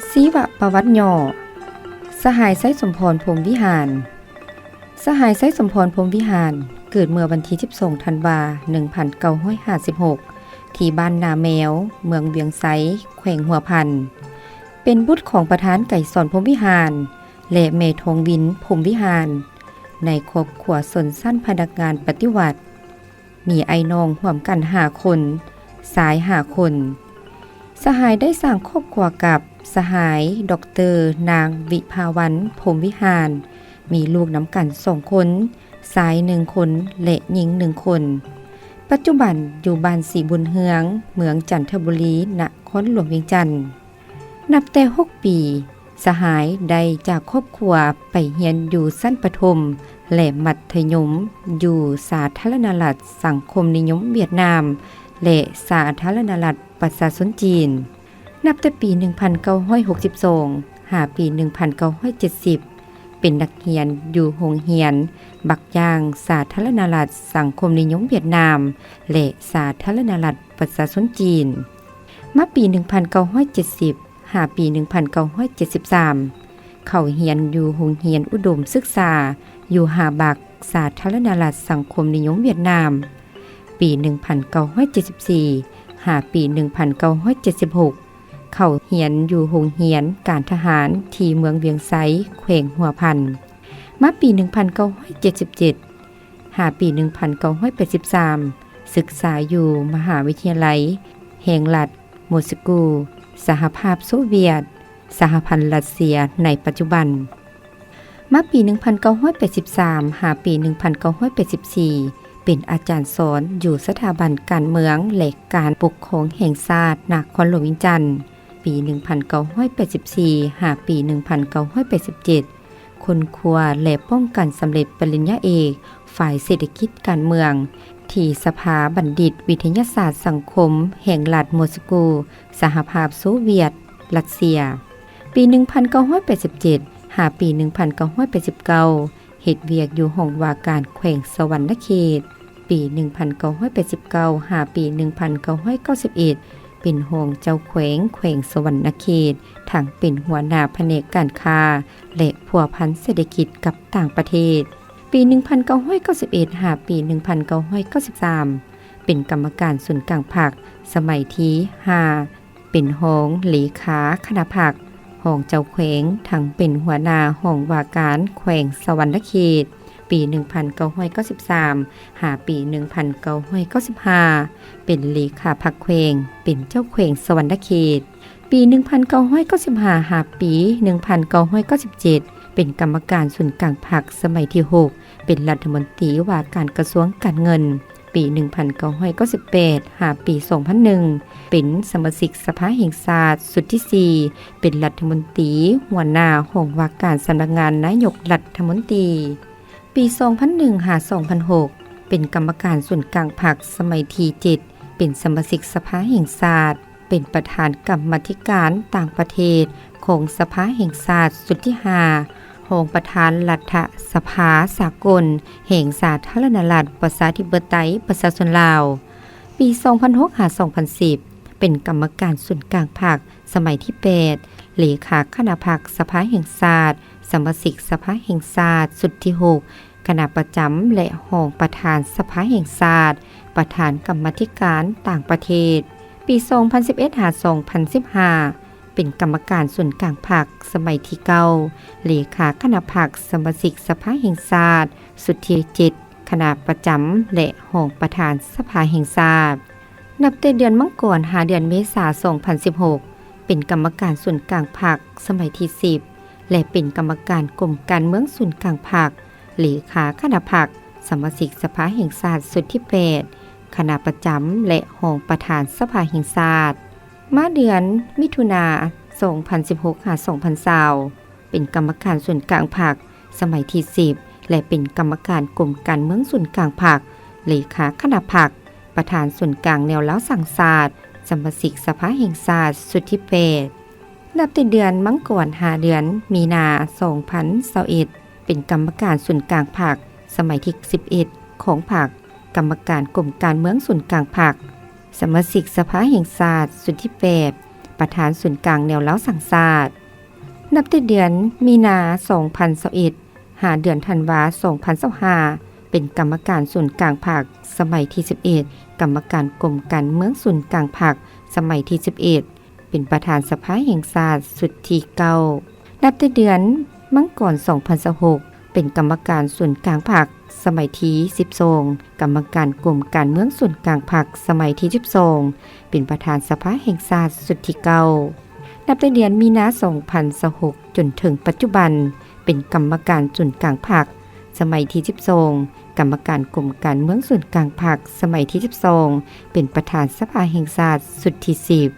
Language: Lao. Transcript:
ຊີວະປະຫວັດຫຍໍ້ ສະຫາຍ ໄຊສົມພອນ ພົມວິຫານ. ສະຫາຍ ໄຊສົມພອນ ພົມວິຫານ ເກີດເມື່ອວັນທີສິບສອງ ທັນວາ ໜຶ່ງພັນເກົ້າຮ້ອຍຫ້າສິບຫົກ ທີ່ບ້ານນາແມວ ເມືອງວຽງໄຊ ແຂວງຫົວພັນ, ເປັນບຸດຂອງປະທານໄກສອນ ພົມວິຫານ ແລະ ແມ່ທອງວິນ ພົມວິຫານ ໃນຄອບຄົວຊົນຊັ້ນພະນັກງານປະຕິວັດ. ມີອ້າຍນ້ອງຮ່ວມກັນຫ້າຄົນ, ຊາຍຫ້າຄົນ. ສະຫາຍໄດ້ສ້າງຄອບຄົວກັບສະຫາຍ ດອກເຕີ ນາງ ວິພາວັນ ພົມວິຫານ, ມີລູກນຳກັນສອງຄົນ, ຊາຍໜຶ່ງຄົນ ແລະ ຍິງໜຶ່ງຄົນ. ປັດຈຸບັນຢູ່ບ້ານສີບຸນເຮືອງ, ເມືອງຈັນທະບູລີ, ນະຄອນຫຼວງວຽງຈັນ. ນັບແຕ່ຫົກປີ, ສະຫາຍໄດ້ຈາກຄອບຄົວໄປຮຽນຢູ່ຊັ້ນປະຖົມ ແລະ ມັດທະຍົມຢູ່ສາທາລະນະລັດສັງຄົມນິຍົມຫວຽດນາມ ແລະ ສາທາລະນະລັດປະຊາຊົນຈີນ. ນັບແຕ່ປີໜຶ່ງພັນເກົ້າຮ້ອຍຫົກສິບສອງ ຫາປີໜຶ່ງພັນເກົ້າຮ້ອຍເຈັດສິບ ເປັນນັກຮຽນຢູ່ໂຮງຮຽນບັກຢ່າງສາທາລະນະລັດສັງຄົມນິຍົມຫວຽດນາມ ແລະ ສາທາລະນະລັດປະຊາຊົນຈີນ. ມາປີໜຶ່ງພັນເກົ້າຮ້ອຍເຈັດສິບ ຫາປີໜຶ່ງພັນເກົ້າຮ້ອຍເຈັດສິບສາມ ເຂົ້າຮຽນຢູ່ໂຮງຮຽນອຸດົມສຶກສາຢູ່ຮາບັກ ສາທາລະນະລັດສັງຄົມນິຍົມຫວຽດນາມ. ປີໜຶ່ງພັນເກົ້າຮ້ອຍເຈັດສິບສີ່ ຫາປີໜຶ່ງພັນເກົ້າຮ້ອຍເຈັດສິບຫົກ ເຂົ້າຮຽນຢູ່ໂຮງຮຽນການທະຫານທີ່ເມືອງວຽງໄຊ ແຂວງຫົວພັນ. ມາປີໜຶ່ງພັນເກົ້າຮ້ອຍເຈັດສິບເຈັດ ຫາປີໜຶ່ງພັນເກົ້າຮ້ອຍແປດສິບສາມ ສຶກສາຢູ່ມະຫາວິທະຍາໄລແຫ່ງລັດໂມສກູ, ສະຫະພາບໂຊວຽດ, ສະຫະພັນລັດເຊຍໃນປັດຈຸບັນ. ມາປີໜຶ່ງພັນເກົ້າຮ້ອຍແປດສິບສາມ ຫາປີໜຶ່ງພັນເກົ້າຮ້ອຍແປດສິບສີ່ ເປັນອາຈານສອນຢູ່ສະຖາບັນການເມືອງ ແລະ ການປົກຄອງແຫ່ງຊາດນະຄອນຫຼວງວຽງຈັນ. ປີໜຶ່ງພັນເກົ້າຮ້ອຍແປດສິບສີ່ ຫາປີໜຶ່ງພັນເກົ້າຮ້ອຍແປດສິບເຈັດ ຄົ້ນຄວ້າ ແລະ ປ້ອງກັນສຳເລັດປະລິນຍາເອກ ຝ່າຍເສດຖະກິດການເມືອງ ທີ່ສະພາບັນດິດວິທະຍາສາດສັງຄົມແຫ່ງລັດໂມສກູ, ສະຫະພາບໂຊວຽດ, ຣັດເຊຍ. ປີໜຶ່ງພັນເກົ້າຮ້ອຍແປດສິບເຈັດ ຫາປີໜຶ່ງພັນເກົ້າຮ້ອຍແປດສິບເກົ້າ ເຮັດວຽກຢູ່ຫ້ອງວ່າການແຂວງສະຫວັນນະເຂດ. ປີໜຶ່ງພັນເກົ້າຮ້ອຍແປດສິບເກົ້າ ຫາປີໜຶ່ງພັນເກົ້າຮ້ອຍເກົ້າສິບເອັດ ເປັນຮອງເຈົ້າແຂວງແຂວງສະຫວັນນະເຂດ, ທັງເປັນຫົວໜ້າພະແນກການຄ້າ ແລະ ພົວພັນເສດຖະກິດກັບຕ່າງປະເທດ. ປີໜຶ່ງພັນເກົ້າຮ້ອຍເກົ້າສິບເອັດ ຫາປີໜຶ່ງພັນເກົ້າຮ້ອຍເກົ້າສິບສາມ ເປັນກຳມະການສູນກາງພັກສະໄໝທີຫ້າ ເປັນຮອງເລຂາຄະນະພັກ, ຮອງເຈົ້າແຂວງ, ທັງເປັນຫົວໜ້າຫ້ອງວ່າການແຂວງສະຫວັນນະເຂດ. ປີໜຶ່ງພັນເກົ້າຮ້ອຍເກົ້າສິບສາມ ຫາປີໜຶ່ງພັນເກົ້າຮ້ອຍເກົ້າສິບຫ້າ ເປັນເລຂາພັກແຂວງ, ເປັນເຈົ້າແຂວງສະຫວັນນະເຂດ. ປີໜຶ່ງພັນເກົ້າຮ້ອຍເກົ້າສິບຫ້າ ຫາປີໜຶ່ງພັນເກົ້າຮ້ອຍເກົ້າສິບເຈັດ ເປັນກຳມະການສູນກາງພັກສະໄໝທີຫົກ ເປັນລັດຖະມົນຕີວ່າການກະຊວງການເງິນ. ປີໜຶ່ງພັນເກົ້າຮ້ອຍເກົ້າສິບແປດ ຫາປີສອງພັນໜຶ່ງ ເປັນສະມາຊິກສະພາແຫ່ງຊາດຊຸດທີສີ່ ເປັນລັດຖະມົນຕີ ຫົວໜ້າຫ້ອງວ່າການສຳນັກງານນາຍົກລັດຖະມົນຕີ. ປີສອງພັນໜຶ່ງ ຫາສອງພັນຫົກ ເປັນກຳມະການສູນກາງພັກສະໄໝທີເຈັດ ເປັນສະມາຊິກສະພາແຫ່ງຊາດ, ເປັນປະທານກຳມາທິການຕ່າງປະເທດຂອງສະພາແຫ່ງຊາດຊຸດທີຫ້າ, ຮອງປະທານລັດຖະສະພາສາກົນແຫ່ງສາທາລະນະລັດປະຊາທິປະໄຕປະຊາຊົນລາວ. ປີສອງພັນຫົກ ຫາສອງພັນສິບ ເປັນກຳມະການສູນກາງພັກສະໄໝທີແປດ ເລຂາຄະນະພັກສະພາແຫ່ງຊາດ, ສະມາຊິກສະພາແຫ່ງຊາດຊຸດທີຫົກ, ຄະນະປະຈຳ ແລະ ຮອງປະທານສະພາແຫ່ງຊາດ, ປະທານກຳມາທິການຕ່າງປະເທດ. ປີສອງພັນສິບເອັດ ຫາສອງພັນສິບຫ້າ ເປັນກຳມະການສູນກາງພັກສະໄໝທີເກົ້າ, ເລຂາຄະນະພັກ, ສະມາຊິກສະພາແຫ່ງຊາດຊຸດທີເຈັດ, ຄະນະປະຈຳ ແລະ ຮອງປະທານສະພາແຫ່ງຊາດ. ນັບແຕ່ເດືອນມັງກອນ ຫາເດືອນເມສາ ສອງພັນສິບຫົກ ເປັນກຳມະການສູນກາງພັກສະໄໝທີສິບ ແລະ ເປັນກຳມະການກົມການເມືອງສູນກາງພັກ, ເລຂາຄະນະພັກ, ສະມາຊິກສະພາແຫ່ງຊາດຊຸດທີແປດ, ຄະນະປະຈຳ ແລະ ຮອງປະທານສະພາແຫ່ງຊາດ. ມາເດືອນມິຖຸນາ ສອງພັນສິບຫົກ ຫາ ສອງພັນຊາວ ເປັນກຳມະການສູນກາງພັກສະໄໝທີສິບ ແລະ ເປັນກຳມະການກົມການເມືອງສູນກາງພັກ, ເລຂາຄະນະພັກ, ປະທານສູນກາງແນວລາວສ້າງຊາດ, ສະມາຊິກສະພາແຫ່ງຊາດຊຸດທີແປດ. ນັບແຕ່ເດືອນມັງກອນ ຫາເດືອນມີນາ ສອງພັນຊາວເອັດ ເປັນກຳມະການສູນກາງພັກສະໄໝທີສິບເອັດ ຂອງພັກ, ກຳມະການກົມການເມືອງສູນກາງພັກ, ສະມາຊິກສະພາແຫ່ງຊາດຊຸດທີແປດ, ປະທານສູນກາງແນວລາວສ້າງຊາດ. ນັບແຕ່ເດືອນມີນາ ສອງພັນຊາວເອັດ ຫາເດືອນທັນວາ ສອງພັນຊາວຫ້າ ເປັນກຳມະການສູນກາງພັກ ສະໄໝທີສິບເອັດ, ກຳມະການກົມການເມືອງສູນກາງພັກ ສະໄໝທີສິບເອັດ, ເປັນປະທານສະພາແຫ່ງຊາດຊຸດທີເກົ້າ. ນັບແຕ່ເດືອນມັງກອນ ສອງພັນຊາວຫົກ ເປັນກຳມະການສູນກາງພັກ ສະໄໝທີສິບສອງ, ກຳມະການກົມການເມືອງສູນກາງພັກ ສະໄໝທີສິບສອງ, ເປັນປະທານສະພາແຫ່ງຊາດຊຸດທີເກົ້າ. ນັບແຕ່ເດືອນມີນາ ສອງພັນຊາວຫົກ ຈົນເຖິງປັດຈຸບັນ ເປັນກຳມະການສູນກາງພັກ ສະໄໝທີສິບສອງ, ກຳມະການກົມການເມືອງສູນກາງພັກ ສະໄໝທີສິບສອງ, ເປັນປະທານສະພາແຫ່ງຊາດຊຸດທີສິບ.